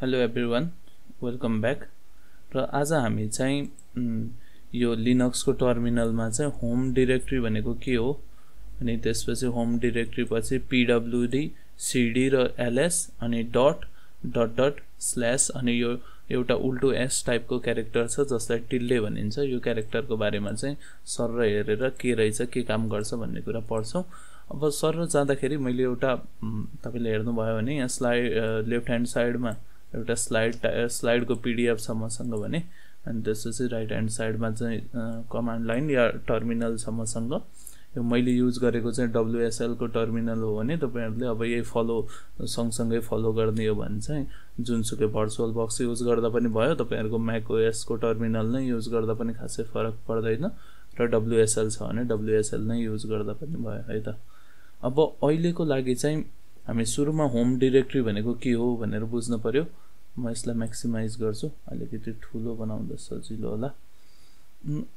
Hello everyone, welcome back. र आज हामी चाहिँ यो लिनक्सको टर्मिनलमा चाहिँ होम डिरेक्टरी भनेको के हो अनि त्यसपछि होम डिरेक्टरी पछि pwd cd र ls अनि डट डट डट स्ल्यास अनि यो एउटा उल्टो s टाइपको क्यारेक्टर छ जसलाई टिल्डे भनिन्छ। यो क्यारेक्टरको बारेमा चाहिँ सर हेरेर के रहेछ के काम गर्छ भन्ने कुरा पढ्छौं। अब सर जाँदाखेरि मैले एउटा तपाईले हेर्नु भयो भने यहाँ स्लाइड लेफ्ट ह्यान्ड साइडमा एउटा स्लाइडको पीडीएफ छ मसँग भने अनि त्यसपछि राइट ह्यान्ड साइडमा चाहिँ कमान्ड लाइन या टर्मिनल छ मसँग। यो मैले युज गरेको चाहिँ WSL को टर्मिनल हो भने तपाईहरुले अब यही फलो सँगसँगै फलो गर्ने हो भने चाहिँ जुनसुकै भर्चुअल बक्स युज गर्दा पनि भयो, तपाईहरुको macOS को टर्मिनल नै युज गर्दा पनि खासै फरक पर्दैन र WSL छ भने WSL नै युज गर्दा पनि भयो है त। अब अहिलेको लागि चाहिँ हामी सुरुमा होम डिरेक्टरी भनेको के हो भनेर बुझ्न पर्यो। म यसलाई म्याक्सिमाइज गर्छु, अलिकति ठूलो बनाउँदा सजिलो होला।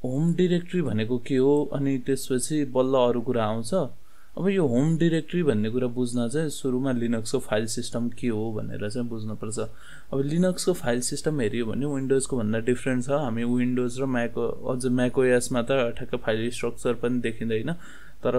होम डिरेक्टरी भनेको के हो अनि त्यसपछि बल्ल अरु कुरा आउँछ। अब यो होम डिरेक्टरी भन्ने कुरा बुझ्न चाहिँ सुरुमा लिनक्सको फाइल सिस्टम के हो भनेर चाहिँ बुझ्न पर्छ। अब लिनक्सको फाइल सिस्टम हेरियो भने विन्डोजको भन्दा डिफरेन्ट छ। हामी विन्डोज र अझ macOS मा त ठ्याक्क फाइल स्ट्रक्चर पनि देखिदैन, तर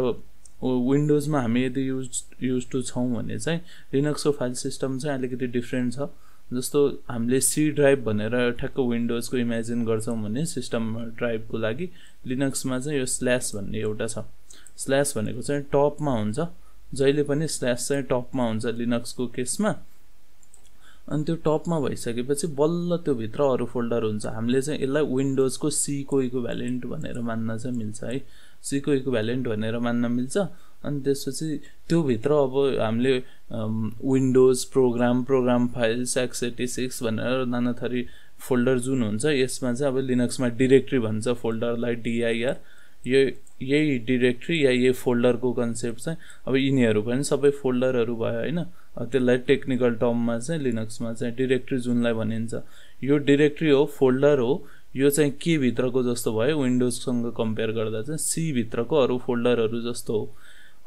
विन्डोजमा हामी यदि युज टु छौं भने चाहिँ लिनक्सको फाइल सिस्टम चाहिँ अलिकति डिफरेन्ट छ। जस्तो हामीले सी ड्राइभ भनेर ठ्याक्क विन्डोजको इमेजिन गर्छौं भने सिस्टम ड्राइभको लागि लिनक्समा चाहिँ यो स्ल्यास भन्ने एउटा छ। स्ल्यास भनेको चाहिँ टपमा हुन्छ, जहिले पनि स्ल्यास चाहिँ टपमा हुन्छ लिनक्सको केसमा। अनि त्यो टपमा भइसकेपछि बल्ल त्यो भित्र अरु फोल्डर हुन्छ। हामीले चाहिँ यसलाई विन्डोजको सी को इक्विभ्यालेन्ट भनेर मान्न चाहिँ मिल्छ है। सी को इक्विभ्यालेन्ट भनेर मान्न मिल्छ। अनि त्यसपछि त्यो भित्र अब हामीले विन्डोज प्रोग्राम फाइल्स x86 भनेर नाना थरी फोल्डर जुन हुन्छ यसमा चाहिँ अब लिनक्समा डिरेक्टरी भन्छ फोल्डरलाई dir। यही डिरेक्टरी या यही फोल्डरको कन्सेप्ट चाहिँ अब यिनीहरु पनि सबै फोल्डरहरु भयो हैन। त्यसलाई टेक्निकल टर्ममा चाहिँ लिनक्समा चाहिँ डिरेक्टरी जुनलाई भनिन्छ यो डिरेक्टरी हो, फोल्डर हो। यो चाहिँ के भित्रको जस्तो भयो विन्डोजसँग कम्पेयर गर्दा चाहिँ सी भित्रको अरु फोल्डरहरु जस्तो हो।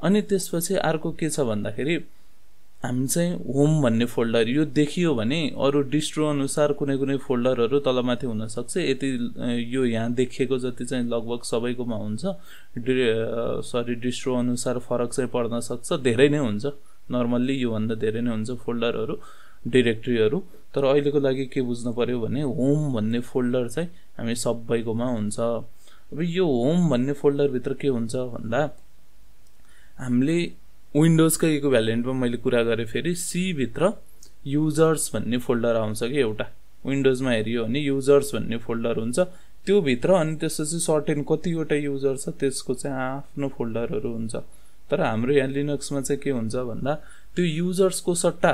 अनि त्यसपछि अर्को के छ भन्दाखेरि हामी चाहिँ होम भन्ने फोल्डर यो देखियो भने अरु डिस्ट्रो अनुसार कुनै फोल्डरहरु तलमाथि हुन सक्छ। यति यो यहाँ देखिएको जति चाहिँ लगभग सबैकोमा हुन्छ। डिस्ट्रो अनुसार फरक चाहिँ पर्न सक्छ, धेरै नै हुन्छ। नर्मल्ली यो भन्दा धेरै नै हुन्छ फोल्डरहरु डिरेक्टरीहरु। तर अहिलेको लागि के बुझ्न पर्यो भने होम भन्ने फोल्डर चाहिँ हामी सबैकोमा हुन्छ। अब यो होम भन्ने फोल्डर भित्र के हुन्छ भन्दा हामीले विन्डोजको इक्विभ्यालेन्टमा मैले कुरा गरे फेरि सी भित्र युजर्स भन्ने फोल्डर आउँछ के एउटा। विन्डोजमा हेरियो भने युजर्स भन्ने फोल्डर हुन्छ त्यो भित्र। अनि त्यसपछि सर्टेन कतिवटा युजर छ त्यसको चाहिँ आफ्नो फोल्डरहरु हुन्छ। तर हाम्रो यहाँ लिनक्समा चाहिँ के हुन्छ भन्दा त्यो युजर्सको सट्टा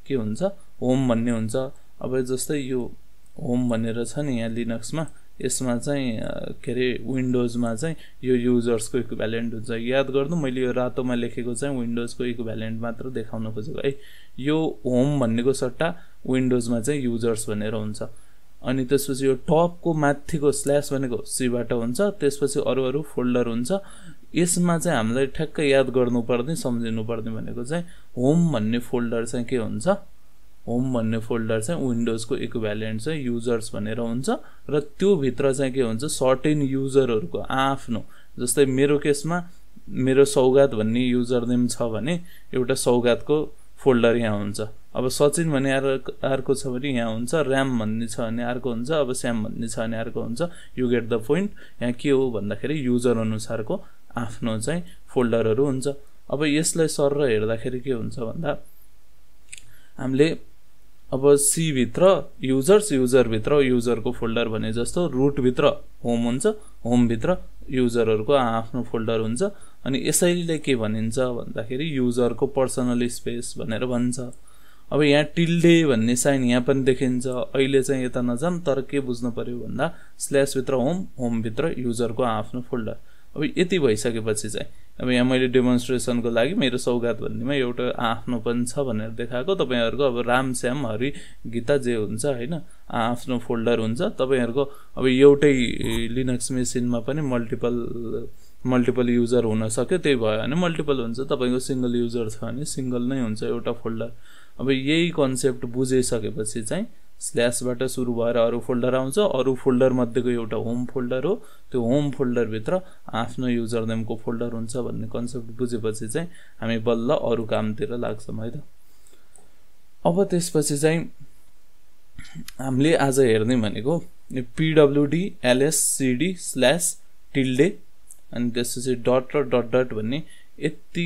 के हुन्छ होम भन्ने हुन्छ। अब जस्तै यो होम भनेर छ नि यहाँ लिनक्समा, यसमा चाहिँ के रे विन्डोजमा चाहिँ यो युजर्सको इक्विभ्यालेन्ट हुन्छ। याद गर्नु मैले यो रातोमा लेखेको चाहिँ विन्डोजको इक्विभ्यालेन्ट मात्र देखाउन खोजेको है। यो होम भन्नेको सट्टा विन्डोजमा चाहिँ युजर्स भनेर हुन्छ। अनि त्यसपछि यो टपको माथिको स्ल्यास भनेको सी बाट हुन्छ। त्यसपछि अरु फोल्डर हुन्छ। यसमा चाहिँ हामीलाई ठ्याक्क याद गर्नुपर्ने सम्झिनु पर्ने भनेको चाहिँ होम भन्ने फोल्डर चाहिँ के हुन्छ, होम भन्ने फोल्डर चाहिँ विन्डोजको इक्विभ्यालेन्ट चाहिँ युजर्स भनेर हुन्छ। र त्यो भित्र चाहिँ के हुन्छ सर्टेन युजरहरुको आफ्नो, जस्तै मेरो केसमा मेरो सौगात भन्ने युजर नेम छ भने एउटा सौगातको फोल्डर यहाँ हुन्छ। अब सचिन भन्ने अर्को छ भने यहाँ हुन्छ, र्याम भन्ने छ भने अर्को हुन्छ, अब श्याम भन्ने छ भने अर्को हुन्छ। You get the point. यहाँ के हो भन्दाखेरि युजर अनुसारको आफ्नो चाहिँ फोल्डरहरु हुन्छ। अब यसलाई सर हेर्दाखेरि के हुन्छ भन्दा हामीले अब सी भित्र युजर भित्र युजरको फोल्डर भने जस्तो रुट भित्र होम हुन्छ, होम भित्र युजरहरुको आफ्नो फोल्डर हुन्छ। अनि यसैले के भनिन्छ भन्दाखेरि युजरको पर्सनल स्पेस भनेर भन्छ। अब यहाँ टिल्डे भन्ने साइन यहाँ पनि देखिन्छ। अहिले चाहिँ यता नजाम, तर के बुझ्न पर्यो भन्दा स्ल्यास भित्र होम भित्र युजरको आफ्नो फोल्डर। अब यति भइसकेपछि चाहिँ अब यहाँ मैले डेमोन्स्ट्रेसनको लागि मेरो सौगात भन्नेमा एउटा आफ्नो पनि छ भनेर देखाएको। तपाईहरुको अब राम श्याम हरि गीता जे हुन्छ हैन आफ्नो फोल्डर हुन्छ। तपाईहरुको अब एउटै लिनक्स मेसिनमा पनि मल्टिपल युजर हुन सक्यो, त्यही भयो भने मल्टिपल हुन्छ। तपाईको सिंगल युजर छ भने सिंगल नै हुन्छ एउटा फोल्डर। अब यही कन्सेप्ट बुझिसकेपछि चाहिँ स्ल्याशबाट सुरु भएर अरु फोल्डर आउँछ अरु फोल्डर मध्येको एउटा होम फोल्डर हो त्यो होम फोल्डर भित्र आफ्नो युजर नेमको फोल्डर हुन्छ भन्ने कन्सेप्ट बुझेपछि चाहिँ हामी बल्ल अरु कामतिर लाग्छौं है त अब त्यसपछि चाहिँ हामीले आज हेर्ने भनेको pwd lscd /tilde अनि त्यसपछि डट र डट डट भन्ने यति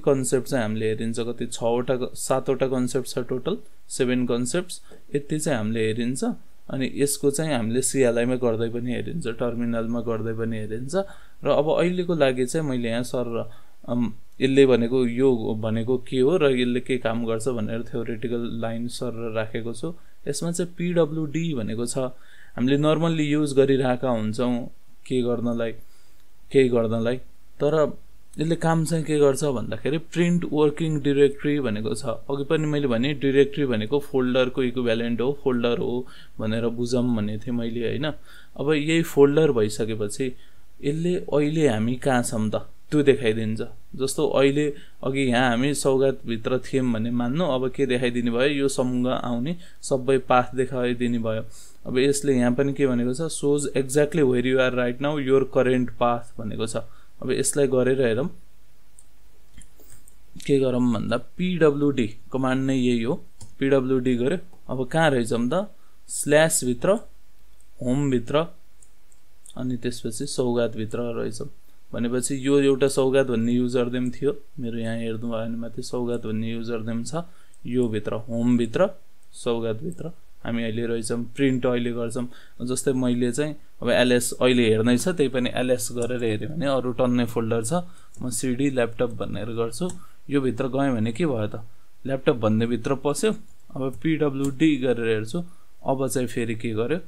कन्सेप्ट चाहिँ हामीले हेरिन्छ कति 6 वटा 7 वटा कन्सेप्ट छ टोटल 7 कन्सेप्ट्स यति चाहिँ हामीले हेरिन्छ अनि यसको चाहिँ हामीले CLI मा गर्दै पनि हेरिन्छ टर्मिनलमा गर्दै पनि हेरिन्छ र अब अहिलेको लागि चाहिँ मैले यहाँ सर यसले भनेको यो भनेको के हो र यसले के काम गर्छ भनेर थ्योरेटिकल लाइन सर राखेको छु यसमा चाहिँ pwd भनेको छ हामीले नर्मली युज गरिरहेका हुन्छौं के गर्नलाई तर यसले काम चाहिँ के गर्छ भन्दाखेरि प्रिन्ट वर्किङ डाइरेक्टरी भनेको छ अघि पनि मैले भने डाइरेक्टरी भनेको फोल्डरको इक्विभ्यालेन्ट हो फोल्डर हो भनेर बुझौं भनेथे मैले हैन अब यही फोल्डर भइसकेपछि यसले अहिले हामी कहाँ छौं त त्यो देखाइदिन्छ जस्तो अहिले अघि यहाँ हामी सौगात भित्र थियौं भने मान्नु अब के देखाइदिने भयो यो सँग आउने सबै पाथ देखाइदिने भयो अब यसले यहाँ पनि के भनेको छ shows exactly where you are right now your current path भनेको छ अब यसलाई गरेर हेरौं के गरौं भन्दा pwd कमान्ड नै यही हो pwd गरे अब कहाँ रहेछौं त स्ल्याश भित्र होम भित्र अनि त्यसपछि सौगात भित्र रहेछौं भनेपछि यो एउटा सौगात भन्ने युजर नेम थियो मेरो यहाँ हेर्नु भयो भने माथि सौगात भन्ने युजर नेम छ यो भित्र होम भित्र सौगात भित्र हामी अहिले रहेछौं प्रिन्ट अहिले गर्छौं जस्तै मैले चाहिँ अब ls अहिले हेर्नै छ त्यही पनि ls गरेर हेरे भने अरु टन्नै फोल्डर छ म cd ल्यापटप भनेर गर्छु यो भित्र गए भने के भयो त ल्यापटप भन्ने भित्र पस्यो अब pwd गरेर हेर्छु अब चाहिँ फेरि के गर्यो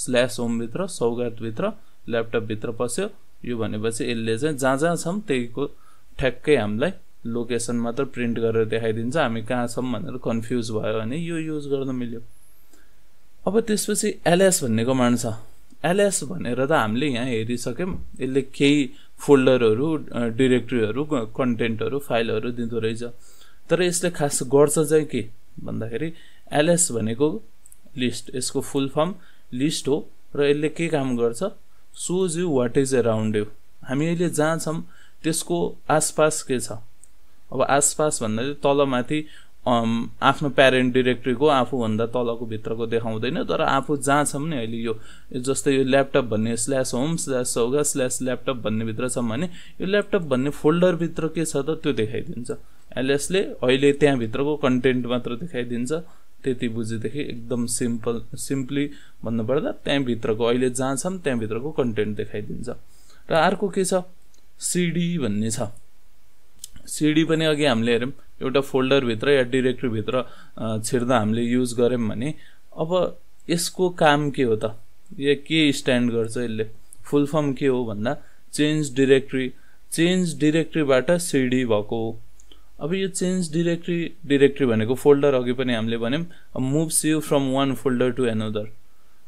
स्ल्याश होम भित्र सौगात भित्र ल्यापटप भित्र पस्यो यो भनेपछि यसले चाहिँ जहाँ छम त्यहीको ठ्याक्कै हामीलाई लोकेसन मात्र प्रिन्ट गरेर देखाइदिन्छ हामी कहाँ छम भनेर कन्फ्युज भयो भने यो युज गर्न मिल्यो अब त्यसपछि ls भन्ने कमान्ड छ ls भनेर त हामीले यहाँ हेरिसक्यौं यसले केही फोल्डरहरु डाइरेक्टरीहरु कन्टेन्टहरु फाइलहरु दिँदो रहेछ तर यसले खास गर्छ चाहिँ के भन्दाखेरि ls भनेको लिस्ट यसको फुल फर्म लिस्ट हो र यसले के काम गर्छ shows you what is around you हामी अहिले जहाँ छम त्यसको आसपास के छ अब आसपास भन्दा तलमाथि आफ्नो प्यारेन्ट डाइरेक्टरीको आफू भन्दा तलको भित्रको देखाउँदैन तर आफू जहाँ छम नि अहिले यो जस्तै यो ल्यापटप भन्ने /home/sauga/ल्यापटप भन्ने भित्र छम भने यो ल्यापटप भन्ने फोल्डर भित्र के छ त त्यो देखाइदिन्छ ls ले अहिले त्यहाँ भित्रको कन्टेन्ट मात्र देखाइदिन्छ त्यति बुझेदेखि एकदम सिम्पली भन्नु पर्दा त्यहाँ भित्रको अहिले जहाँ छम त्यहाँ भित्रको कन्टेन्ट देखाइदिन्छ र अर्को के छ cd भन्ने छ cd पनि अघि हामीले हेर्यौं एउटा फोल्डर भित्र या डाइरेक्टरी भित्र छिर्दा हामीले युज गर्यौं भने अब यसको काम के हो त यो के स्ट्यान्ड गर्छ यसले फुल फर्म के हो भन्दा चेन्ज डाइरेक्टरीबाट cd भएको हो अब यो चेन्ज डाइरेक्टरी भनेको फोल्डर अघि पनि हामीले भन्यौं moves you from one folder to another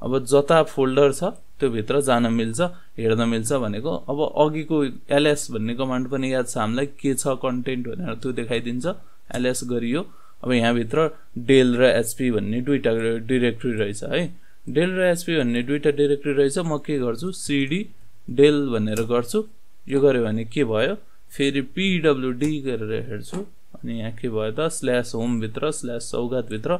अब जता फोल्डर छ त्यो भित्र जान मिल्छ हेर्न मिल्छ भनेको अब अघिको ls भन्ने कमान्ड पनि याद छ हामीलाई के छ कन्टेन्ट भनेर त्यो देखाइदिन्छ ls गरियो अब यहाँ भित्र डेल र hp भन्ने दुईटा डाइरेक्टरी रहेछ है डेल र hp भन्ने दुईटा डाइरेक्टरी रहेछ म के गर्छु cd डेल भनेर गर्छु यो गरे भने के भयो फेरि pwd गरेर हेर्छु अनि यहाँ के भयो त /home भित्र /सौगात भित्र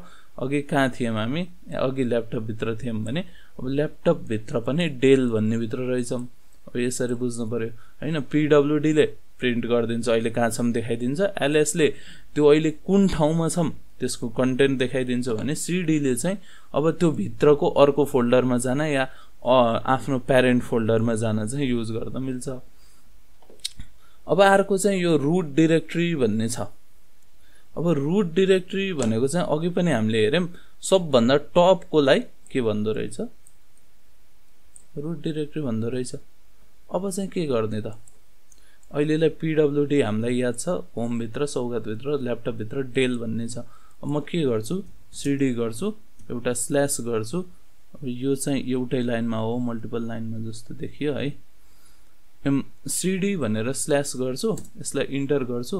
अघि कहाँ थियौं हामी अघि ल्यापटप भित्र थियौं भने अब ल्यापटप भित्र पनि डेल भन्ने भित्र रहेछौं अब यसरी बुझ्नु पर्यो हैन pwd ले प्रिन्ट गर्दिन्छ अहिले कहाँ छम देखाइदिन्छ ls ले त्यो अहिले कुन ठाउँमा छम त्यसको कन्टेन्ट देखाइदिन्छ भने cd ले चाहिँ अब त्यो भित्रको अर्को फोल्डरमा जान या आफ्नो प्यारेन्ट फोल्डरमा जान चाहिँ युज गर्न मिल्छ अब अर्को चाहिँ यो रुट डाइरेक्टरी भन्ने छ अब रुट डाइरेक्टरी भनेको चाहिँ अघि पनि हामीले हेर्यौं सबभन्दा टपकोलाई के भन्दो रहेछ रुट डाइरेक्टरी भन्दो रहेछ अब चाहिँ के गर्ने त अहिलेलाई pwd हामीलाई याद छ होम भित्र सौगात भित्र ल्यापटप भित्र डेल भन्ने छ अब म के गर्छु cd गर्छु एउटा स्ल्याश गर्छु अब यो चाहिँ एउटै लाइनमा हो मल्टिपल लाइनमा जस्तो देखियो है cd भनेर स्ल्याश गर्छु यसलाई इन्टर गर्छु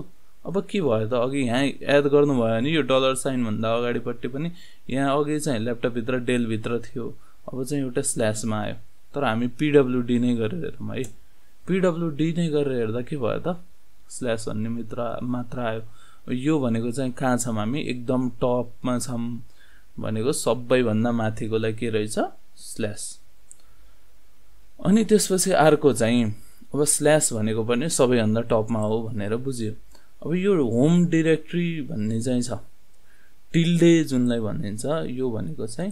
अब के भयो त अघि यहाँ एड गर्नुभयो नि यो डलर साइन भन्दा अगाडिपट्टि पनि यहाँ अघि चाहिँ ल्यापटप भित्र डेल भित्र थियो अब चाहिँ एउटा स्ल्यासमा आयो तर हामी पीडब्ल्यूडी नै गरेर हेरौँ है पीडब्ल्यूडी नै गरेर हेर्दा के भयो त स्ल्यास भन्ने मात्र आयो यो भनेको चाहिँ कहाँ छौँ हामी एकदम टपमा छौँ भनेको सबैभन्दा माथिकोलाई के रहेछ स्ल्यास अनि त्यसपछि अर्को चाहिँ अब स्ल्यास भनेको पनि सबैभन्दा टपमा हो भनेर बुझ्यो अब यो होम डिरेक्टरी भन्ने चाहिँ छ टिल्डे जुनलाई भनिन्छ यो भनेको चाहिँ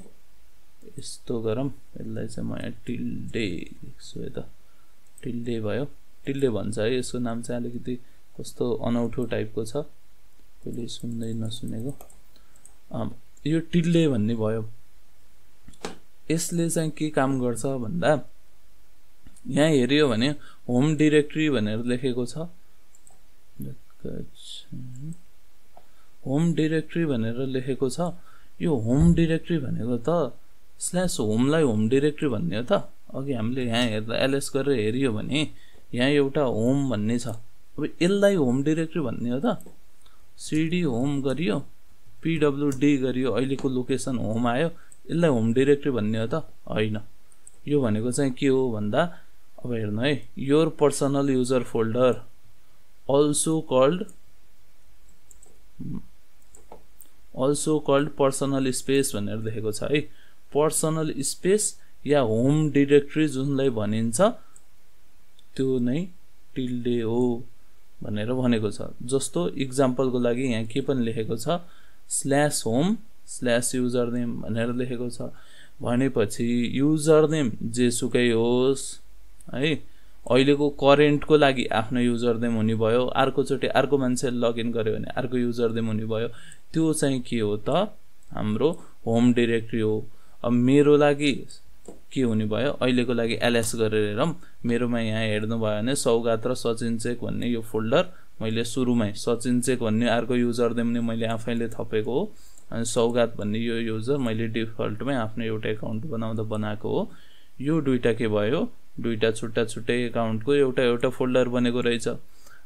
यस्तो गरौँ यसलाई चाहिँ म यहाँ टिल्डे लेख्छु है त टिल्डे भयो टिल्डे भन्छ है यसको नाम चाहिँ अलिकति कस्तो अनौठो टाइपको छ कहिले सुन्दै नसुनेको यो टिल्डे भन्ने भयो यसले चाहिँ के काम गर्छ भन्दा यहाँ हेरियो भने होम डिरेक्टरी भनेर लेखेको छ होम डिरेक्टरी भनेर लेखेको छ यो होम डिरेक्टरी भनेको त स्ल्यास होमलाई होम डिरेक्टरी भन्ने हो त अघि हामीले यहाँ हेर्दा एलएस गरेर हेरियो भने यहाँ एउटा होम भन्ने छ अब यसलाई होम डिरेक्टरी भन्ने हो त सिडी होम गरियो पीडब्ल्यूडी गरियो अहिलेको लोकेसन होम आयो यसलाई होम डिरेक्टरी भन्ने हो त होइन यो भनेको चाहिँ के हो भन्दा अब हेर्नु है your personal user folder also called personal space भनेर लेखेको छ है पर्सनल स्पेस या होम डिरेक्टरी जुनलाई भनिन्छ त्यो नै टिल्डे हो भनेर भनेको छ जस्तो इक्जाम्पलको लागि यहाँ के पनि लेखेको छ slash home slash user name भनेर लेखेको छ भनेपछि युजर नेम जेसुकै होस् है अहिलेको करेन्टको लागि आफ्नो युजर नेम हुने भयो अर्कोचोटि अर्को मान्छेले लगइन गर्यो भने अर्को युजर नेम हुने भयो त्यो चाहिँ के हो त हाम्रो होम डिरेक्टरी हो अब मेरो लागि के हुने भयो अहिलेको लागि एलएस गरेर हेरौँ मेरोमा यहाँ हेर्नु भयो भने सौगात र सचिन चेक भन्ने यो फोल्डर मैले सुरुमै सचिन चेक भन्ने अर्को युजर नेम नै मैले आफैले थपेको हो अनि सौगात भन्ने यो युजर मैले डिफल्टमै आफ्नो एउटा एकाउन्ट बनाउँदा बनाएको हो यो दुईटा के भयो दुईटा छुट्टा छुट्टै एकाउन्टको एउटा फोल्डर बनेको रहेछ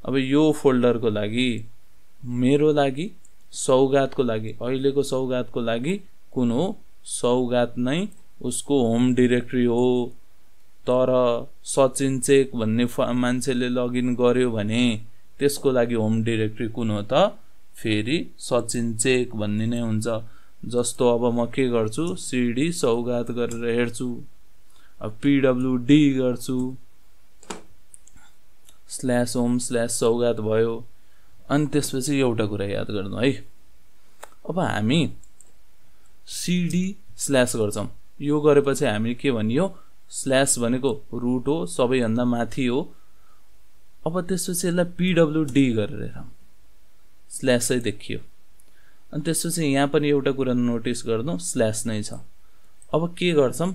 अब यो फोल्डरको लागि मेरो लागि सौगातको लागि अहिलेको सौगातको लागि कुन हो सौगात नै उसको होम डिरेक्टरी हो तर सचिन चेक भन्ने मान्छेले लगइन गर्यो भने त्यसको लागि होम डिरेक्टरी कुन हो त फेरि सचिन चेक भन्ने नै हुन्छ जस्तो अब म के गर्छु सिडी सौगात गरेर हेर्छु अब पीडब्ल्यूडी गर्छु स्ल्यास होम स्ल्यास सौगात भयो अनि त्यसपछि एउटा कुरा याद गर्नु है अब हामी सिडी स्ल्यास गर्छौं यो गरेपछि हामी के भनियो स्ल्यास भनेको रुट हो सबैभन्दा माथि हो अब त्यसपछि यसलाई पीडब्ल्यूडी गरेर हेरौँ स्ल्यासै देखियो अनि त्यसपछि यहाँ पनि एउटा कुरा नोटिस गर्नु स्ल्यास नै छ अब के गर्छौं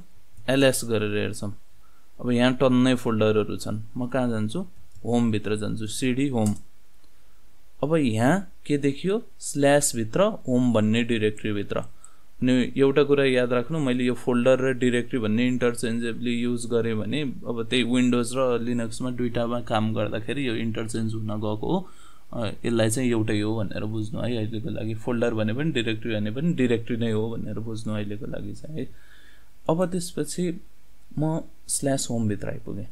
एलएस गरेर हेर्छौं अब यहाँ टन्नै फोल्डरहरू छन् म कहाँ जान्छु होम भित्र जान्छु सिडी होम अब यहाँ के देखियो स्ल्यास भित्र होम भन्ने डिरेक्टरी भित्र अनि एउटा कुरा याद राख्नु मैले यो फोल्डर र डिरेक्टरी भन्ने इन्टरचेन्जेबली युज गरे भने अब त्यही विन्डोज र लिनक्समा दुईटामा काम गर्दाखेरि यो इन्टरचेन्ज हुन गएको हो यसलाई चाहिँ एउटै हो भनेर बुझ्नु है अहिलेको लागि फोल्डर भने पनि डिरेक्टरी नै हो भनेर बुझ्नु अहिलेको लागि चाहिँ है अब त्यसपछि म स्ल्यास होम भित्र आइपुगेँ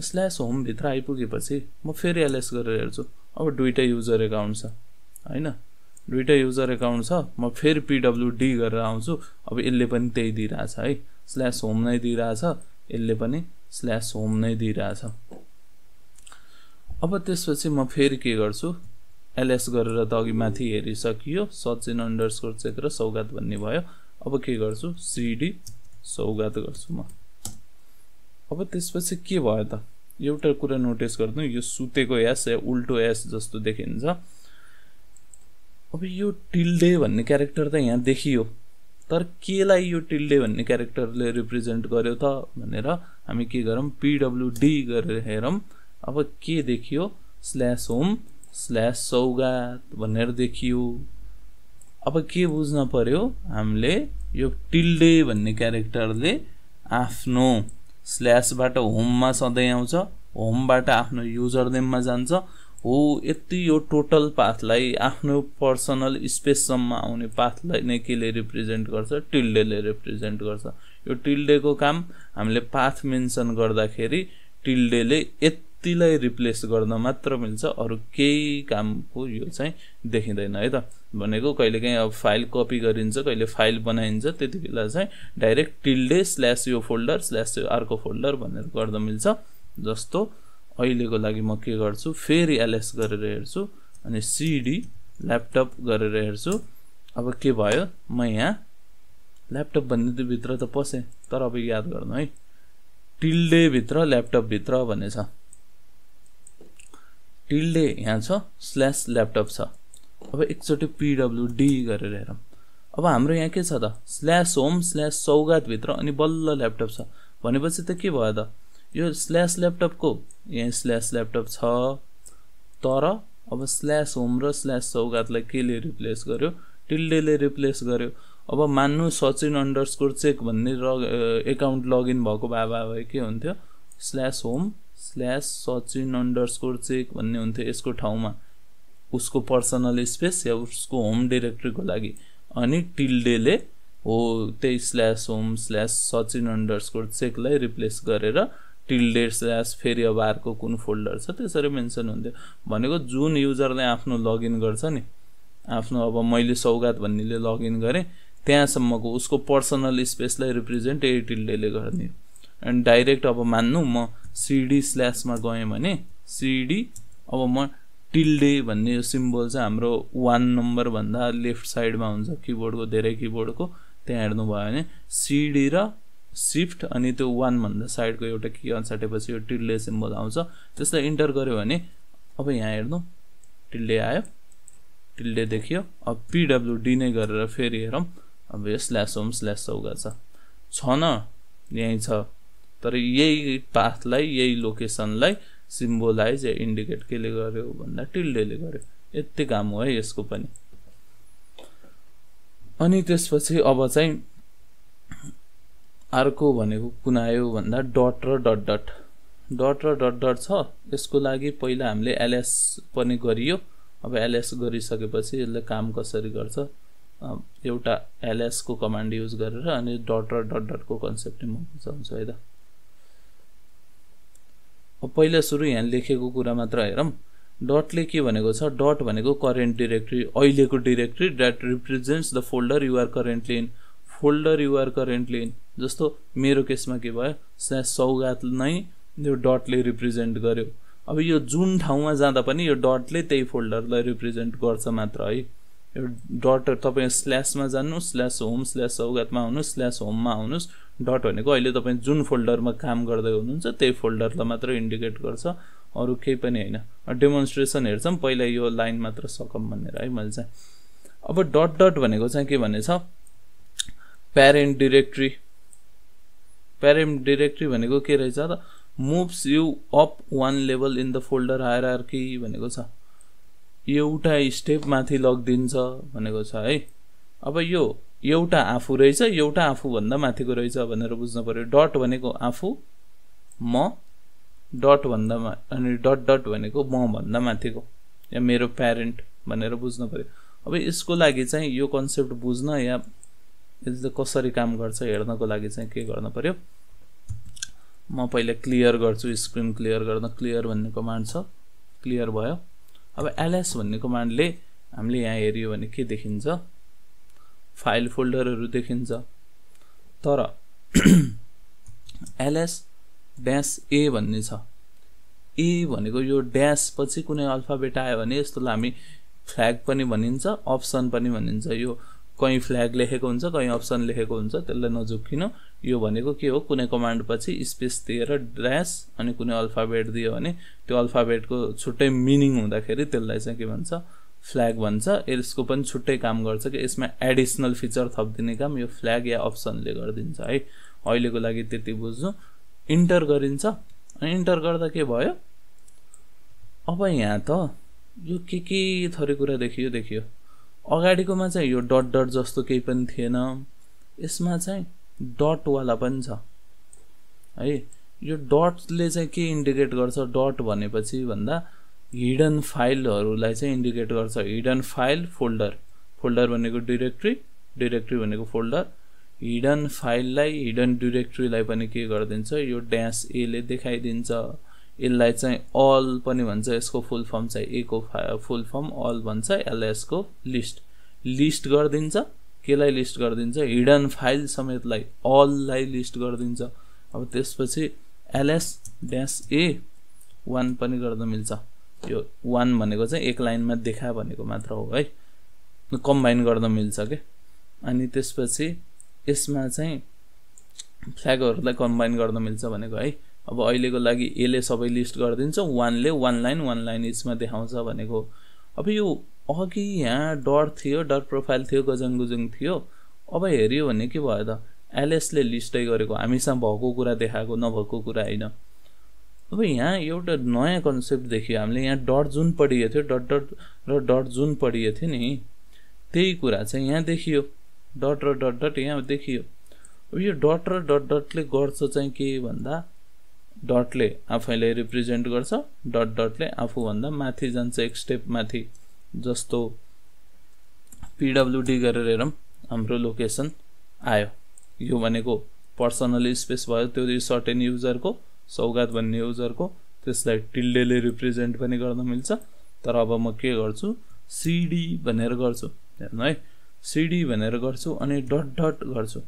स्ल्यास होम भित्र आइपुगेपछि म फेरि एलएस गरेर हेर्छु अब दुईटा युजर एकाउन्ट छ हैन दुईटा युजर एकाउन्ट छ म फेरि पीडब्ल्यूडी गरेर आउँछु अब यसले पनि त्यही दिइराछ है स्ल्यास होम नै दिइराछ यसले पनि स्ल्यास होम नै दिइराछ अब त्यसपछि म फेरि के गर्छु एलएस गरेर त अघि माथि हेरिसकियो सचिन अंडरस्कोर चेक र सौगात भन्ने भयो अब के गर्छु सिडी सौगात गर्छु म अब त्यसपछि के भयो त एउटा कुरा नोटिस गर्नु यो सुतेको एस या उल्टो एस जस्तो देखिन्छ अब यो टिल्डे भन्ने क्यारेक्टर त यहाँ देखियो तर केलाई यो टिल्डे भन्ने क्यारेक्टरले रिप्रेजेन्ट गर्यो त भनेर हामी के गरौँ पीडब्ल्यूडी गरेर हेरौँ अब के देखियो स्ल्यास होम स्ल्यास सौगात भनेर देखियो अब के बुझ्न पर्यो हामीले यो टिल्डे भन्ने क्यारेक्टरले आफ्नो स्ल्यासबाट होममा सधैं आउँछ होमबाट आफ्नो युजर नेममा जान्छ हो यति यो टोटल पाथलाई आफ्नो पर्सनल स्पेससम्म आउने पाथलाई नै केले रिप्रेजेन्ट गर्छ टिल्डेले रिप्रेजेन्ट गर्छ यो टिल्डेको काम हामीले पाथ मेन्सन गर्दाखेरि टिल्डेले यतिलाई रिप्लेस गर्न मात्र मिल्छ अरु केही कामको यो चाहिँ देखिदैन है त भनेको कहिलेकाहीँ अब फाइल कपी गरिन्छ कहिले फाइल बनाइन्छ त्यतिबेला चाहिँ डाइरेक्ट टिल्डे स्ल्याश यो फोल्डर स्ल्याश अर्को फोल्डर भनेर गर्दा मिल्छ जस्तो अहिलेको लागि म के गर्छु फेरि एलएस गरेर हेर्छु अनि सीडी ल्यापटप गरेर हेर्छु अब के भयो म यहाँ ल्यापटप भन्ने भित्र त पसे तर अब याद गर्नु है टिल्डे भित्र ल्यापटप भित्र भन्ने छ टिल्डे यहाँ छ स्ल्याश ल्यापटप छ अब एकचोटी पीडब्ल्यूडी गरेर हेरौँ अब हाम्रो यहाँ के छ त स्ल्याश होम स्ल्याश सौगात भित्र अनि बल्ल ल्यापटप छ भनेपछि त के भयो त यो स्ल्याश ल्यापटपको यहाँ स्ल्याश ल्यापटप छ तर अब स्ल्याश होम र स्ल्याश सौगातलाई केले रिप्लेस गर्यो टिल्डेले रिप्लेस गर्यो अब मान्नु सचिन अंडरस्कोर चेक भन्ने एकाउन्ट लगइन भएको भए के हुन्थ्यो slash home slash Sachin underscore check भन्ने हुन्थ्यो यसको ठाउँमा उसको पर्सनल स्पेस या उसको होम डाइरेक्टरीको लागि अनि टिल्डेले हो त्यही slash home slash Sachin underscore चेकलाई रिप्लेस गरेर टिल्डे स्ल्याश फेरि अब अर्को कुन फोल्डर छ त्यसरी मेन्सन हुन्थ्यो भनेको जुन युजरले आफ्नो लगइन गर्छ नि आफ्नो अब मैले सौगात भन्नेले लगइन गरे त्यहाँसम्मको उसको पर्सनल स्पेसलाई रिप्रेजेन्ट ए टिल्डेले गर्ने एन्ड डाइरेक्ट अब मान्नु म सीडी स्ल्याशमा गएँ भने सीडी अब म टिल्डे भन्ने यो सिम्बल चाहिँ हाम्रो 1 नम्बर भन्दा लेफ्ट साइडमा हुन्छ किबोर्डको धेरै किबोर्डको त्यहाँ हेर्नु भयो भने सीडी र शिफ्ट अनि त्यो 1 भन्दा साइडको एउटा की अनसाटेपछि यो टिल्डे सिम्बल आउँछ त्यसलाई इन्टर गर्यो भने अब यहाँ हेर्नु टिल्डे आयो टिल्डे देखियो अब पीडब्ल्यूडी नै गरेर फेरि हेरौँ अब यो स्ल्याश होम स्ल्याश सौगात छ न यही छ तर यही पाथलाई यही लोकेसनलाई सिम्बोलाइज या इन्डिकेट केले गर्यो भन्दा टिल्डेले गर्यो यति काम हो है यसको पनि अनि त्यसपछि अब चाहिँ अर्को भनेको कुन आयो भन्दा डट र डट डट डट र डट डट छ यसको लागि पहिला हामीले एलएस पनि गरियो अब एलएस गरिसकेपछि यसले काम कसरी गर्छ एउटा एलएस को कमान्ड युज गरेर अनि डट र डट डट को कन्सेप्ट म बुझाउँछु है त अब पहिला सुरु यहाँ लेखेको कुरा मात्र हेरौँ डटले के भनेको छ डट भनेको करेन्ट डाइरेक्टरी अहिलेको directory that represents the folder you are currently in folder you are currently in जस्तो मेरो केसमा के भयो स्ल्याश सौगात नै यो डटले रिप्रेजेन्ट गर्यो अब यो जुन ठाउँमा जाँदा पनि यो डटले त्यही फोल्डरलाई रिप्रेजेन्ट गर्छ मात्र है यो डट तपाई स्ल्याशमा जान्नु स्ल्याश होम स्ल्याश सौगातमा आउनुस् स्ल्याश होममा आउनुस् डट भनेको अहिले तपाई जुन फोल्डरमा काम गर्दै हुनुहुन्छ त्यही फोल्डरलाई मात्र इन्डिकेट गर्छ अरु केही पनि हैन डेमोन्स्ट्रेसन हेर्छौं पहिला यो लाइन मात्र सकम भनेर है मैले चाहिँ अब डट डट भनेको चाहिँ के भनेछ प्यारेन्ट डाइरेक्टरी भनेको के रहेछ त moves you up one level in the folder hierarchy भनेको छ एउटा स्टेप माथि लगिदिन्छ भनेको छ है अब यो एउटा आफू रहेछ एउटा आफू भन्दा माथिको रहेछ भनेर बुझ्नु पर्यो डट भनेको आफू म डट भन्दा अनि डट डट भनेको म भन्दा माथिको या मेरो प्यारेन्ट भनेर बुझ्नु पर्यो अब यसको लागि चाहिँ यो कन्सेप्ट बुझ्न या यसले कसरी काम गर्छ हेर्नको लागि चाहिँ के गर्न पर्यो म पहिला क्लियर गर्छु स्क्रिन क्लियर गर्न क्लियर भन्ने कमान्ड छ क्लियर भयो अब ls भन्ने कमान्डले हामीले यहाँ हेरियो भने के देखिन्छ फाइल फोल्डरहरु देखिन्छ तर ls -a भन्ने छ a भनेको यो ड्याश पछि कुनै अल्फाबेट आयो भने यस्तोलाई हामी फ्ल्याग पनि भनिन्छ अप्सन पनि भनिन्छ यो कहीं फ्ल्याग लेखेको हुन्छ कहीं अप्सन लेखेको हुन्छ त्यसलाई नझुक्किनु यो भनेको के हो कुनै कमान्ड पछि स्पेस दिएर ड्याश अनि कुनै अल्फाबेट दियो भने त्यो अल्फाबेटको छुट्टै मिनिङ हुँदाखेरि त्यसलाई चाहिँ के भन्छ फ्ल्याग भन्छ यसको पनि छुट्टै काम गर्छ कि यसमा एडिशनल फिचर थप्दिने काम यो फ्ल्याग या अप्सनले गर्दिन्छ है अहिलेको लागि त्यति बुझ्नु इन्टर गरिन्छ अनि इन्टर गर्दा के भयो अब यहाँ त यो के थरी कुरा देखियो अगाडिकोमा चाहिँ यो डट डट जस्तो केही पनि थिएन यसमा चाहिँ डट वाला पनि छ है यो डटले चाहिँ के इन्डिकेट गर्छ डट भनेपछि भन्दा हिडन फाइलहरुलाई चाहिँ इन्डिकेट गर्छ हिडन फाइल फोल्डर फोल्डर भनेको डाइरेक्टरी डाइरेक्टरी भनेको फोल्डर हिडन फाइललाई हिडन डाइरेक्टरीलाई पनि के गर्दिन्छ यो ड्याश ए ले देखाइदिन्छ यसलाई चाहिँ अल पनि भन्छ यसको फुल फर्म चाहिँ ए को फुल फर्म अल भन्छ एलएस को लिस्ट लिस्ट गर्दिन्छ केलाई लिस्ट गर्दिन्छ हिडन फाइल समेतलाई अल लाई लिस्ट गर्दिन्छ अब त्यसपछि ls -a 1 पनि गर्न मिल्छ यो 1 भनेको चाहिँ एक लाइनमा देखा भनेको मात्र हो है कम्बाइन गर्न मिल्छ के अनि त्यसपछि यसमा चाहिँ फ्ल्यागहरुलाई कम्बाइन गर्न मिल्छ भनेको है अब अहिलेको लागि a ले सबै लिस्ट गर्दिन्छ 1 ले 1 लाइन इचमा देखाउँछ भनेको अब यो अघि यहाँ डट थियो डट प्रोफाइल थियो गजङगुजुङ थियो अब हेरियो भने के भयो त ls ले लिस्टै गरेको हामीसँग भएको कुरा देखाएको नभएको कुरा हैन अब यहाँ एउटा नयाँ कन्सेप्ट देखियो हामीले यहाँ डट जुन पढिएको थियो डट डट र डट जुन पढिएको थियो नि त्यही कुरा चाहिँ यहाँ देखियो डट र डट डट यहाँ देखियो अब यो डट र डट डटले गर्छ चाहिँ के भन्दा डटले आफैलाई रिप्रेजेन्ट गर्छ डट डटले आफू भन्दा माथि जान्छ एक स्टेप माथि जस्तो पीडब्ल्यूडी गरेर हेरौं हाम्रो लोकेसन आयो यो भनेको पर्सनल स्पेस भयो त्यो सर्टेन युजरको सौगात भन्ने युजरको त्यसलाई टिल्डेले रिप्रेजेन्ट पनि गर्न मिल्छ तर अब म के गर्छु सीडी भनेर गर्छु हेर्नु है सीडी भनेर गर्छु अनि डट डट गर्छु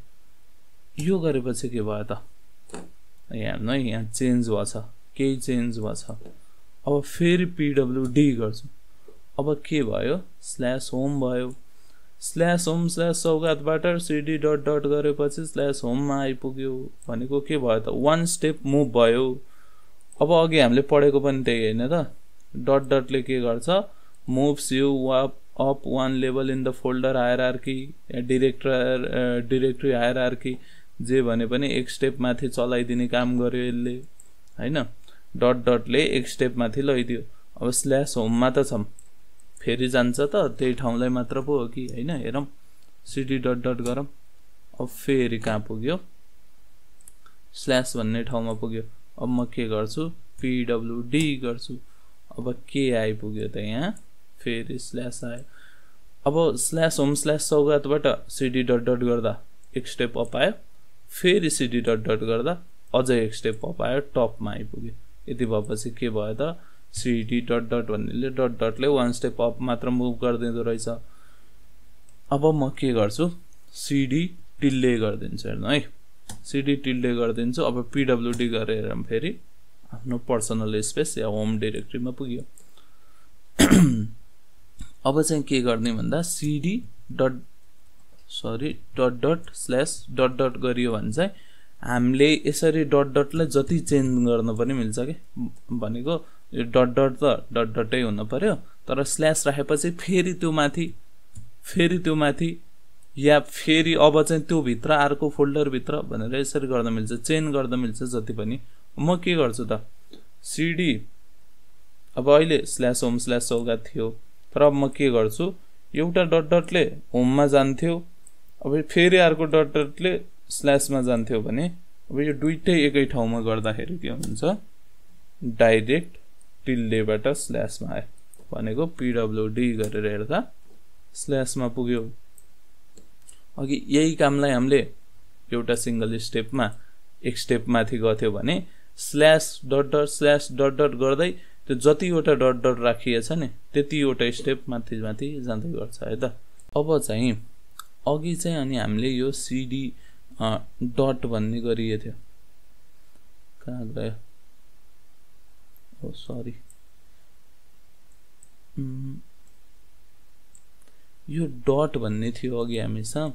यो गरेपछि के भयो त हेर्नु है यहाँ चेन्ज भछ केही चेन्ज भछ अब फेरि पीडब्ल्यूडी गर्छु अब के भयो स्ल्याश होम भयो स्ल्याश होम स्ल्याश सौगातबाट सीडी डट डट गरेपछि स्ल्याश होम मा आइपुग्यो भनेको के भयो त वन स्टेप मुभ भयो अब अघि हामीले पढेको पनि त्यही हैन त डट डटले के गर्छ moves you up one level in the folder hierarchy directory hierarchy जे भने पनि एक स्टेप माथि चलाइदिने काम गर्यो यसले हैन डट डटले एक स्टेप माथि लैदियो अब स्ल्याश होम मा त छम फेरि जान्छ त त्यही ठाउँलाई मात्र पो हो कि हैन हेरौं सीडी डट डट गरौं अब फेरि कहाँ पुग्यो स्ल्याश भन्ने ठाउँमा पुग्यो अब म के गर्छु पीडब्ल्यूडी गर्छु अब के आइपुग्यो त यहाँ फेरि स्ल्याश आयो अब स्ल्याश होम स्ल्याश सौगातबाट सीडी डट डट गर्दा एक स्टेप अप आयो फेरि सीडी डट डट गर्दा अझै एक स्टेप अप आयो टपमा आइपुग्यो यति भएपछि के भयो त सीडी डट डट भन्नेले डट डटले वन स्टेप अप मात्र मुभ गर्दिँदो रहेछ अब म के गर्छु सीडी टिल्डे गर्दिन्छु हेर्नु है सीडी टिल्डे गर्दिन्छु अब पीडब्ल्यूडी गरेर फेरि आफ्नो पर्सनल स्पेस या होम डाइरेक्टरीमा पुग्यो अब चाहिँ के गर्ने भन्दा CD dot dot slash dot dot गरियो भने चाहिँ हामीले यसरी डट डटलाई जति चेन्ज गर्न पनि मिल्छ के भनेको यो डट डट त डट डटै हुन पर्यो तर स्ल्याश राखेपछि फेरि त्यो माथि या फेरि अब चाहिँ त्यो भित्र अर्को फोल्डर भित्र भनेर यसरी गर्न मिल्छ चेन्ज गर्न मिल्छ जति पनि म के गर्छु त सीडी अब अहिले स्ल्याश होम स्ल्याश सौगात थियो तर अब म के गर्छु एउटा डट डटले होममा जान्थ्यो अब फेरि अर्को डट डटले स्ल्याशमा जान्थ्यो भने अब यो दुईटै एकै ठाउँमा गर्दाखेरि के हुन्छ डाइरेक्ट टिल्डेबाट स्ल्याशमा आयो भनेको पीडब्ल्यूडी गरेर हेर्दा स्ल्याशमा पुग्यो अघि यही कामलाई हामीले एउटा सिंगल स्टेपमा एक स्टेप माथि गथ्यो भने स्ल्याश डट डट गर्दै त्यो जतिवटा डट डट राखिएछ नि त्यतिवटा स्टेप माथि माथि जाँदै गर्छ है त अब चाहिँ अघि चाहिँ अनि हामीले यो सीडी डट भन्ने गरिए थियो कहाँ गयो ओ सरी यो डट भन्ने थियो अघि हामीसँग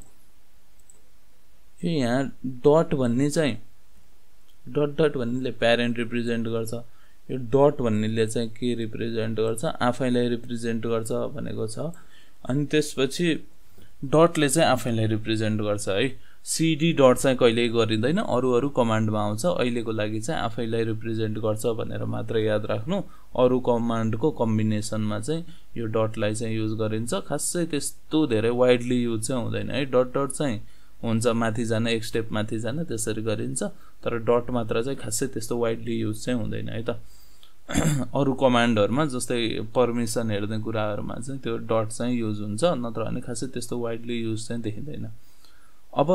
यो यहाँ डट भन्ने चाहिँ डट डट भन्नेले प्यारेन्ट रिप्रेजेन्ट गर्छ यो डट भन्नेले चाहिँ के रिप्रेजेन्ट गर्छ आफैलाई रिप्रेजेन्ट गर्छ भनेको छ अनि त्यसपछि डटले चाहिँ आफैलाई रिप्रेजेन्ट गर्छ है सीडी डट चाहिँ कहिल्यै गरिँदैन अरु कमान्डमा आउँछ अहिलेको लागि चाहिँ आफैलाई रिप्रेजेन्ट गर्छ भनेर मात्र याद राख्नु अरु कमान्डको कम्बिनेसनमा चाहिँ यो डटलाई चाहिँ युज गरिन्छ खासै त्यस्तो धेरै वाइडली युज चाहिँ हुँदैन है डट डट चाहिँ हुन्छ माथि जान एक स्टेप माथि जान त्यसरी गरिन्छ तर डट मात्र चाहिँ खासै त्यस्तो वाइडली युज चाहिँ हुँदैन है त अरु कमान्डहरुमा जस्तै परमिसन हेर्ने कुराहरुमा चाहिँ त्यो डट चाहिँ युज हुन्छ नत्र भने खासै त्यस्तो वाइडली युज चाहिँ देखिदैन अब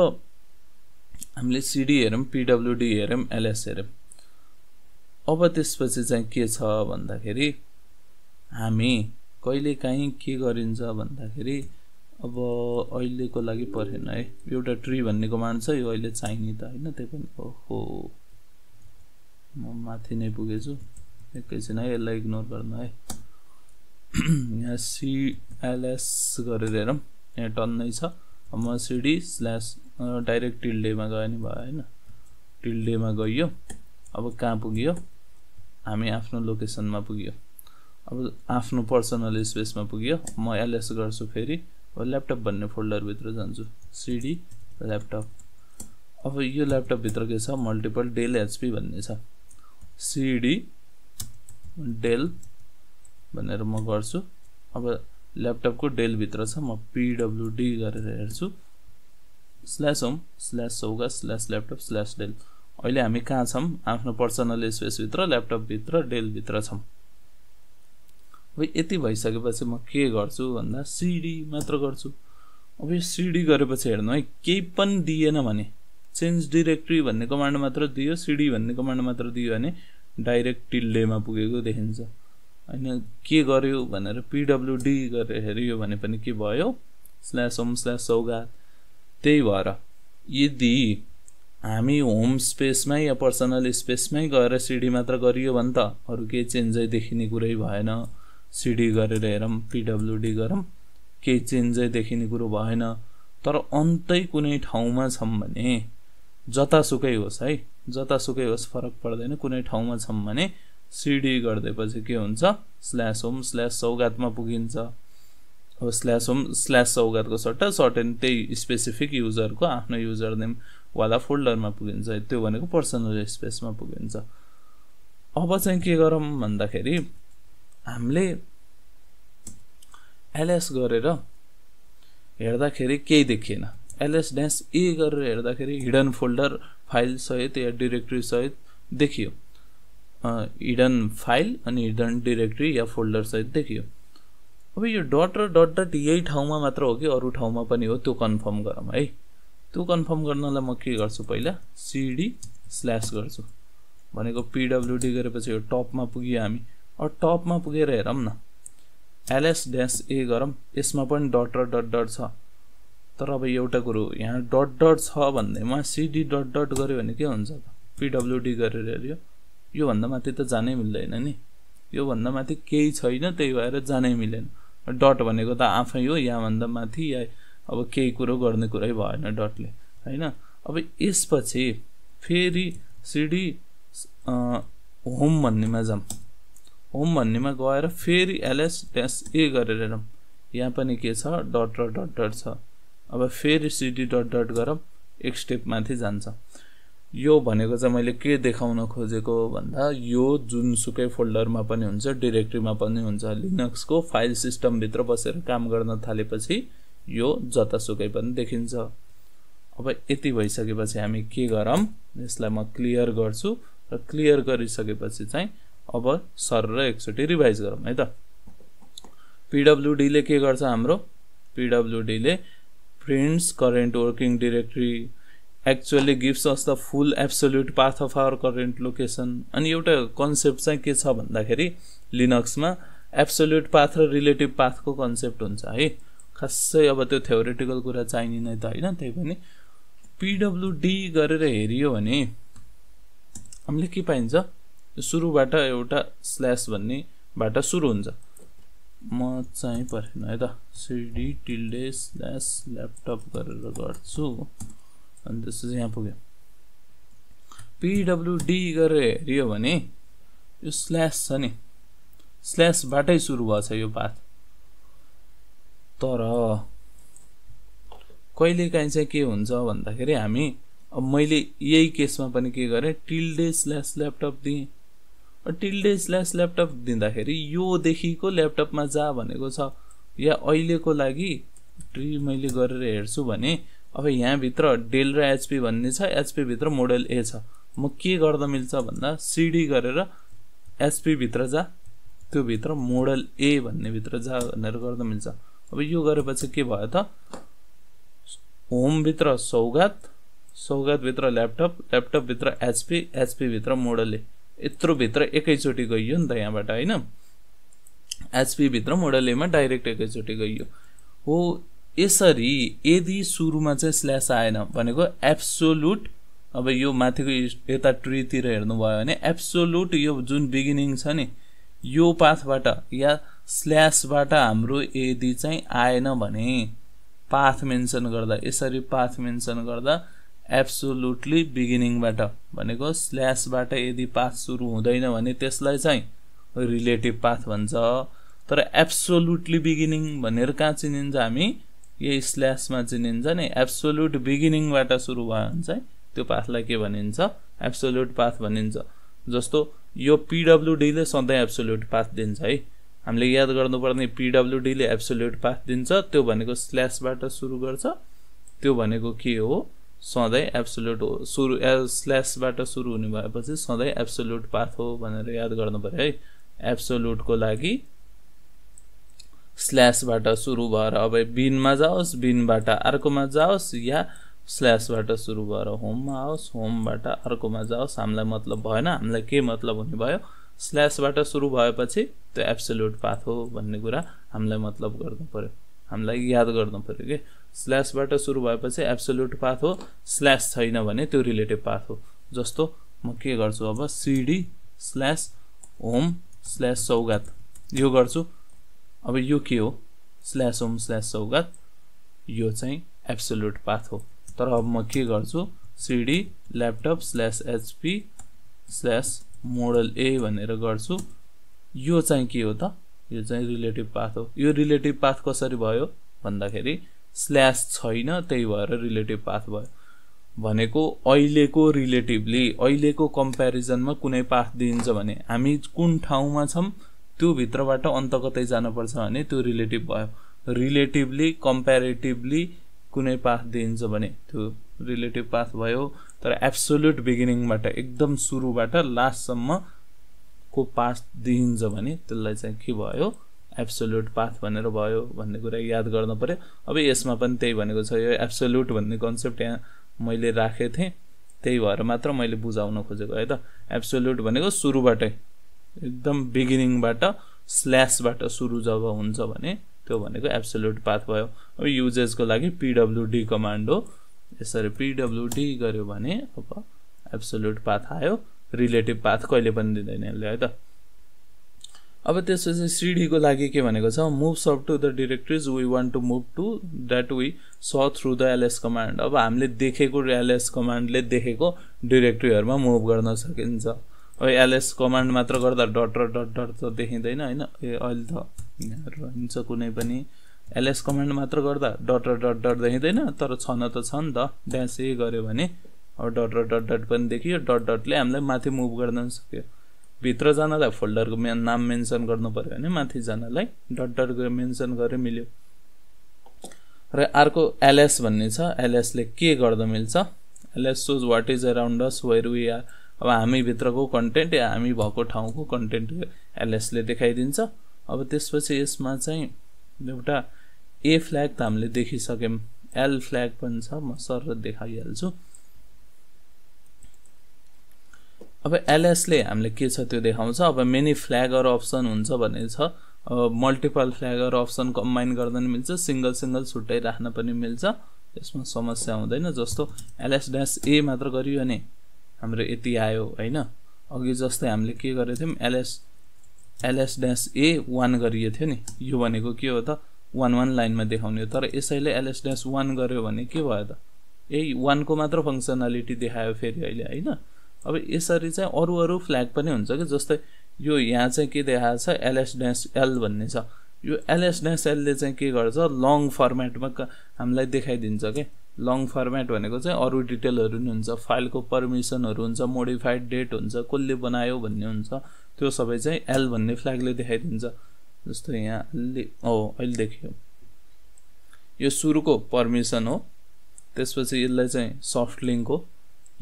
हामीले सीडी हेरौं पीडब्ल्यूडी हेरौं एलएस हेरौं अब त्यसपछि चाहिँ के छ भन्दाखेरि हामी कहिले काहीँ के गरिन्छ भन्दाखेरि अब अहिलेको लागि परेन है एउटा ट्री भन्ने कमान्ड छ यो अहिले चाहिने त हैन त्यही पनि ओहो म माथि नै पुगेछु एकैछिन है यसलाई इग्नोर गर्नु है यहाँ cls गरेर हेरौं यहाँ टन्नै छ म cd स्ल्याश डाइरेक्ट टिल्डेमा गयो नि भयो हैन टिल्डेमा गयो अब कहाँ पुग्यो हामी आफ्नो लोकेसनमा पुग्यो अब आफ्नो पर्सनल स्पेसमा पुग्यो म ls गर्छु फेरि अब ल्यापटप भन्ने फोल्डर भित्र जान्छु cd ल्यापटप अब यो ल्यापटप भित्र के छ मल्टिपल डेल एचपी भन्ने छ cd डेल भनेर म गर्छु अब ल्यापटपको डेल भित्र छ म pwd गरेर हेर्छु slash home slash सौगा slash laptop slash del अहिले हामी कहाँ छौं आफ्नो पर्सनल स्पेस भित्र ल्यापटप भित्र डेल भित्र छौं अब यति भइसकेपछि म के गर्छु भन्दा cd मात्र गर्छु अब यो cd गरेपछि हेर्नु है केही पनि दिएन भने चेन्ज डाइरेक्टरी भन्ने कमान्ड मात्र दियो cd भन्ने कमान्ड मात्र दियो भने डाइरेक्ट टिल्डेमा पुगेको देखिन्छ हैन के गर्यो भनेर pwd गरेर हेर्यो भने पनि के भयो स्ल्याश होम स्ल्याश सौगात त्यही भएर यदि हामी होम स्पेसमै या पर्सनल स्पेसमै गएर cd मात्र गरियो भने त अरु के चेन्जै देखिने कुरै भएन cd गरेर हेरौं pwd गरौं के चेन्जै देखिने कुरो भएन तर अन्तै कुनै ठाउँमा छम भने जतासुकै होस् है जतासुकै होस् फरक पर्दैन कुनै ठाउँमा छम भने cd गर्दैपछि के हुन्छ स्ल्याश होम स्ल्याश सौगातमा पुगिन्छ अब स्ल्याश होम स्ल्याश सौगातको सट्टा सर्टेन त्यही स्पेसिफिक युजरको आफ्नो युजर नेम वाला फोल्डरमा पुगिन्छ त्यो भनेको पर्सनल स्पेसमा पुगिन्छ अब चाहिँ के गरौँ भन्दाखेरि हामीले ls गरेर हेर्दाखेरि केही देखिएन ls-a गरेर हेर्दाखेरि हिडन फोल्डर फाइल सहित या डाइरेक्टरी सहित देखियो हिडन फाइल अनि हिडन डाइरेक्टरी या फोल्डर सहित देखियो अब यो डट र डट डट यही ठाउँमा मात्र हो कि अरु ठाउँमा पनि हो त्यो कन्फर्म गरौँ है त्यो कन्फर्म गर्नलाई म के गर्छु पहिला cd स्ल्याश गर्छु भनेको pwd गरेपछि यो टपमा पुगियो हामी अब टपमा पुगेर हेरौं न ls-a गरौँ यसमा पनि डट र डट डट छ तर अब एउटा कुरो यहाँ डट डट छ भन्दैमा cd डट डट गर्यो भने के हुन्छ त pwd गरेर हेर्यो यो भन्दा माथि त जानै मिल्दैन नि यो भन्दा माथि केही छैन त्यही भएर जानै मिलेन डट भनेको त आफै हो यहाँ भन्दा माथि या अब केही कुरो गर्ने कुरै भएन डटले हैन अब यसपछि फेरि cd होम भन्नेमा जाम होम भन्नेमा गएर फेरि ls-a गरेर हेरौं यहाँ पनि के छ डट र डट डट छ अब फेरि cd डट डट गरौँ एक स्टेप माथि जान्छ यो भनेको चाहिँ मैले के देखाउन खोजेको भन्दा यो जुनसुकै फोल्डरमा पनि हुन्छ डाइरेक्टरीमा पनि हुन्छ लिनक्स को फाइल सिस्टम भित्र बसेर काम गर्न थालेपछि यो जतासुकै पनि देखिन्छ अब यति भइसकेपछि हामी के गरौँ यसलाई म क्लियर गर्छु र क्लियर गरिसकेपछि चाहिँ अब सर र एकचोटी रिभाइज गरौँ है त pwd ले के गर्छ हाम्रो pwd ले prints current working directory actually gives us the full absolute path of our current location अनि एउटा कन्सेप्ट चाहिँ के छ भन्दाखेरि लिनक्समा एब्सोल्युट पाथ र रिलेटिभ पाथको कन्सेप्ट हुन्छ है खासै अब त्यो थ्योरेटिकल कुरा चाहिने नै त हैन त्यही पनि pwd गरेर हेरियो भने हामीले के पाइन्छ सुरुबाट एउटा स्ल्याश भन्ने बाट सुरु हुन्छ म चाहिँ परेन है त cd tilde slash laptop गरेर गर्छु अनि त्यसपछि यहाँ पुग्यो pwd गरेर हेरियो भने यो स्ल्याश छ नि स्ल्याश बाटै सुरु भछ यो पाथ तर कहिलेकाहीँ चाहिँ के हुन्छ भन्दाखेरि हामी अब मैले यही केसमा पनि के गरे tilde slash laptop दिए tilde slash laptop दिँदाखेरि यो देखिको ल्यापटपमा जा भनेको छ या अहिलेको लागि ट्री मैले गरेर हेर्छु भने अब यहाँ भित्र डेल र एचपी भन्ने छ एचपी भित्र मोडल ए छ म के गर्दा मिल्छ भन्दा सिडी गरेर एचपी भित्र जा, त्यो भित्र मोडल ए भन्ने भित्र जा भनेर गर्दा मिल्छ। अब यो गरेपछि के भयो त, होम भित्र सौगात, सौगात भित्र ल्यापटप, ल्यापटप भित्र एचपी, एचपी भित्र मोडल ए, यत्रो भित्र एकैचोटि गइयो नि त यहाँबाट हैन, एचपी भित्र मोडल एमा डाइरेक्ट एकैचोटि गइयो हो। यसरी यदि सुरुमा चाहिँ स्ल्यास आएन भनेको एब्सोल्युट, अब यो माथिको यता ट्रीतिर हेर्नु भयो भने एब्सोल्युट यो जुन बिगिनिङ छ नि यो पाथबाट या स्ल्यासबाट हाम्रो यदि चाहिँ आएन भने पाथ मेन्सन गर्दा, यसरी पाथ मेन्सन गर्दा एब्सोल्युटली बिगिनिङबाट भनेको स्ल्यासबाट यदि पाथ सुरु हुँदैन भने त्यसलाई चाहिँ रिलेटिभ पाथ भन्छ। तर एब्सोल्युटली बिगिनिङ भनेर कहाँ चिनिन्छ हामी, यही स्ल्यासमा चिनिन्छ नि। एब्सोल्युट बिगिनिङबाट सुरु भयो भने चाहिँ त्यो पाथलाई के भनिन्छ, एब्सोल्युट पाथ भनिन्छ। जस्तो यो पीडब्ल्युडी ले सधैँ एब्सोल्युट पाथ दिन्छ है, हामीले याद गर्नुपर्ने पीडब्ल्युडी ले एब्सोल्युट पाथ दिन्छ, त्यो भनेको स्ल्यासबाट सुरु गर्छ, त्यो भनेको के हो सधैँ एब्सोल्युट हो। सुरु स्ल्यासबाट सुरु हुने भएपछि सधैँ एब्सोल्युट पाथ हो भनेर याद गर्नु पर्यो है। एब्सोल्युटको लागि स्ल्यासबाट सुरु भएर अब बिनमा जाओस्, बिनबाट अर्कोमा जाओस्, या स्ल्यासबाट सुरु भएर होममा आओस्, होमबाट अर्कोमा जाओस्, हामीलाई मतलब भएन। हामीलाई के मतलब हुने भयो, स्ल्यासबाट सुरु भएपछि त्यो एब्सोल्युट पाथ हो भन्ने कुरा हामीलाई मतलब गर्नु पर्यो, हामीलाई याद गर्नु पर्यो के स्ल्यासबाट सुरु भएपछि एब्सोल्युट पाथ हो, स्ल्यास छैन भने त्यो रिलेटिभ पाथ हो। जस्तो म के गर्छु अब सिडी स्ल्यास होम स्ल्यास सौगात यो गर्छु, अब यो के हो स्ल्यास होम स्ल्यास सौगात, यो चाहिँ एब्सोल्युट पाथ हो। तर अब म के गर्छु CD laptop slash HP slash model A भनेर गर्छु, यो चाहिँ के हो त, यो चाहिँ रिलेटिभ पाथ हो। यो रिलेटिभ पाथ कसरी भयो भन्दाखेरि स्ल्यास छैन त्यही भएर रिलेटिभ पाथ भयो। भनेको अहिलेको रिलेटिभली अहिलेको कम्प्यारिजनमा कुनै पाथ दिइन्छ भने हामी कुन ठाउँमा छौं त्यो भित्रबाट अन्त कतै जानुपर्छ भने त्यो रिलेटिभ भयो। रिलेटिभली कम्प्यारेटिभली कुनै पाथ दिइन्छ भने त्यो रिलेटिभ पाथ भयो। तर एब्सोल्युट बिगिनिङबाट एकदम सुरुबाट लास्टसम्म को पाथ दिइन्छ भने त्यसलाई चाहिँ के भयो एब्सोल्युट पाथ भनेर भयो भन्ने कुरा याद गर्न पर्यो। अब यसमा पनि त्यही भनेको छ, यो एब्सोल्युट भन्ने कन्सेप्ट यहाँ मैले राखेको थिएँ त्यही भएर मात्र मैले बुझाउन खोजेको है त। एब्सोल्युट भनेको सुरुबाटै एकदम बिगिनिङबाट स्ल्यासबाट सुरु जब हुन्छ भने त्यो भनेको एब्सोल्युट पाथ भयो। अब युजेसको लागि पीडब्ल्युडी कमान्ड हो, यसरी पीडब्ल्युडी गर्यो भने अब एब्सोल्युट पाथ आयो, रिलेटिभ पाथ कहिले पनि दिँदैन यसले है त। अब त्यसपछि सिडी को लागि के भनेको छ, move sub to the directories we want to move to that we saw through the LS command. अब हामीले देखेको एलएस कमान्डले देखेको डाइरेक्टरीहरुमा मुभ गर्न सकिन्छ। अब एलएस कमान्ड मात्र गर्दा डट र डट डट त देखिदैन हैन, अहिले त यहाँहरु हुन्छ कुनै पनि एलएस कमान्ड मात्र गर्दा डट र डट डट देखिदैन, तर छन त छ नि त। ड्याश ए गर्यो भने अब डट र डट डट पनि देखियो, डट डटले हामीलाई माथि मुभ गर्न सक्यो। भित्र जानलाई फोल्डरको नाम मेन्सन गर्नु पर्यो भने माथि जानलाई डट डट मेन्सन गरे मिल्यो। र अर्को एलएस भन्ने छ, एलएस ले के गर्दा मिल्छ, LS shows what is around us where we are. अब हामी भित्रको कन्टेन्ट या हामी भएको ठाउँको कन्टेन्ट एलएस ले देखाइदिन्छ। अब त्यसपछि यसमा चाहिँ एउटा ए फ्ल्याग त हामीले देखिसक्यौं, एल फ्ल्याग पनि छ, म सर देखाइहाल्छु। अब एलएस ले हामीले के छ त्यो देखाउँछ। अब मेनी फ्ल्याग और अप्सन हुन्छ भन्ने छ, मल्टिपल फ्ल्याग और अप्सन कम्बाइन गर्दा पनि मिल्छ, सिंगल सिंगल छुट्टै राख्न पनि मिल्छ, यसमा समस्या हुँदैन। जस्तो एलएस ड्याश ए मात्र गरियो भने हाम्रो यति आयो हैन। अघि जस्तै हामीले के गरेको थियौं, एलएस ड्याश ए 1 गरियो थियो नि, यो भनेको के हो त 1 लाइनमा देखाउने हो। तर यसैले एलएस ड्याश 1 गर्यो भने के भयो त, यही 1 को मात्र फंक्सनालिटी देखायो फेरि अहिले हैन। अब यसरी चाहिँ अरु फ्ल्याग पनि हुन्छ के, जस्तै यो यहाँ चाहिँ के देखाएको छ एलएस ड्याश एल भन्ने छ। यो एलएस ड्याश एल ले चाहिँ के गर्छ, लङ फर्मेटमा हामीलाई देखाइदिन्छ के। लङ फर्मेट भनेको चाहिँ अरु डिटेलहरु नि हुन्छ, फाइलको पर्मिसनहरु हुन्छ, मोडिफाइड डेट हुन्छ, कसले बनायो भन्ने हुन्छ, त्यो सबै चाहिँ एल भन्ने फ्ल्यागले देखाइदिन्छ। जस्तो यहाँ अहिले देखियो यो सुरुको पर्मिसन हो, त्यसपछि यसलाई चाहिँ सफ्ट लिंक हो,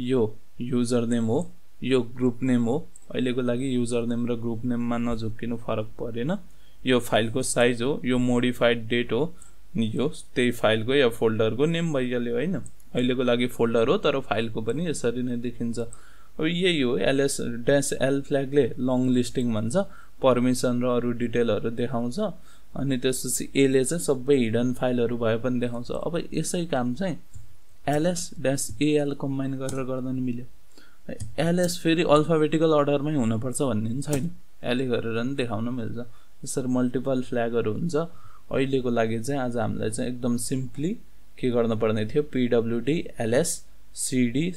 यो युजर नेम हो, यो ग्रुप नेम हो। अहिलेको लागि युजर नेम र ग्रुप नेममा नझुक्किनु, फरक परेन। यो फाइलको साइज हो, यो मोडिफाइड डेट हो, यो त्यही फाइलको या फोल्डरको नेम भइहाल्यो हैन। अहिलेको लागि फोल्डर हो तर फाइलको पनि यसरी नै देखिन्छ। अब यही हो, ls-l फ्ल्यागले लङ लिस्टिङ भन्छ, पर्मिसन र अरु डिटेलहरु देखाउँछ। अनि त्यसपछि a ले चाहिँ सबै हिडन फाइलहरु भए पनि देखाउँछ। अब यसै काम चाहिँ ls-al कम्बाइन गरेर गर्दा नि मिल्यो। ls फेरि अल्फाबेटिकल अर्डरमै हुनुपर्छ भन्ने नि छैन, l गरेर नि देखाउन मिल्छ। यसरी मल्टिपल फ्ल्यागहरु हुन्छ। अहिलेको लागि चाहिँ आज हामीलाई चाहिँ एकदम सिम्पली के गर्न पर्ने थियो, pwd ls cd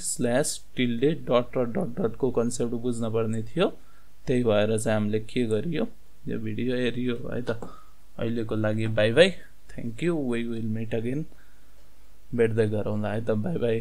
/tilde ... को कन्सेप्ट बुझ्न पर्ने थियो। त्यही भएर चाहिँ हामीले के गरियो, यो भिडियो हेरियो है त। अहिलेको लागि bye bye, thank you, we will meet again. भेट्दै गरौँला है त, बाइ बाइ।